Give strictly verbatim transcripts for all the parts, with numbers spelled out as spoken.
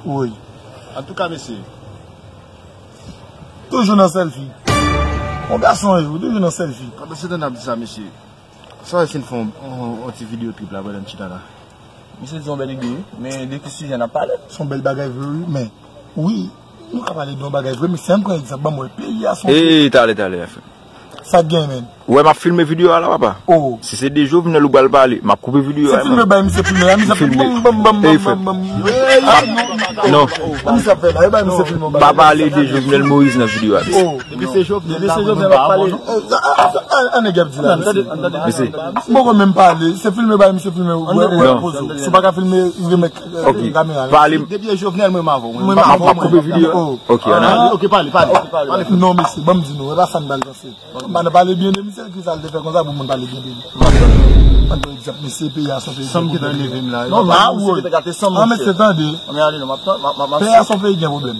Wi. Antouka, mesye. Toujou nan sèlfi. Yon gason, wi, toujou nan sèlfi. Pandan se tan n ap di sa, mesye. Sa wè si n fè yon, yon, yon ti videyo trip la pandan n chita la. Misye di yon bèl ide, wi. Men de ki sijè n ap pale? Se yon bèl bagay vre, wi, men, wi, nou ka pale de yon bagay vre, men si ann pran egzanp, ban m wè, peyi a se yon peyi. Ee, talè, talè, frè. Sa k gen, menn? Ou wè m ap filme videyo a la, papa. Oh. Si se de Jovenel ou pral pale, m ap koupe videyo a. Se filme bay misye filme, a misye ap filme. Bam, bam, bam, bam, bam. Non. A misye ap fè la, e bay misye filme. Pa pale de Jovenel Moïse nan videyo a. Oh. Depi se Jovenel, depi se Jovenel ap pale. An nèg ap di la. Mesye. M poko menm pale. Se filme bay misye filme. Wè, wè, poze. Si w pa ka filme, remèt kamera la. Pale. Depi se Jovenel, mwen m avè w. Mwen m avè w. M ap koupe videyo a. Oh. Ok, ann ale. Ok, pale, pale. Non, mesye, ban m di nou, e pa sa n pral panse. M pa nan pale byen de misye, ki sa l te fè konsa pou moun pale byen de li? Ann pran egzanp, mesye, peyi a se yon peyi. Sanm ki nan neve m la. Non, non, mesye, te gate sanm, mesye. An, mesye, tande. Ann ale, non, m ap, m ap, m ap, m ap. Peyi a se yon peyi gen pwoblèm.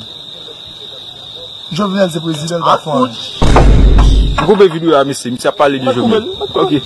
Jovenel se prezidan, l pa fè anyen. M koupe videyo a, mesye. Misye ap pale de Jovenel. Ok.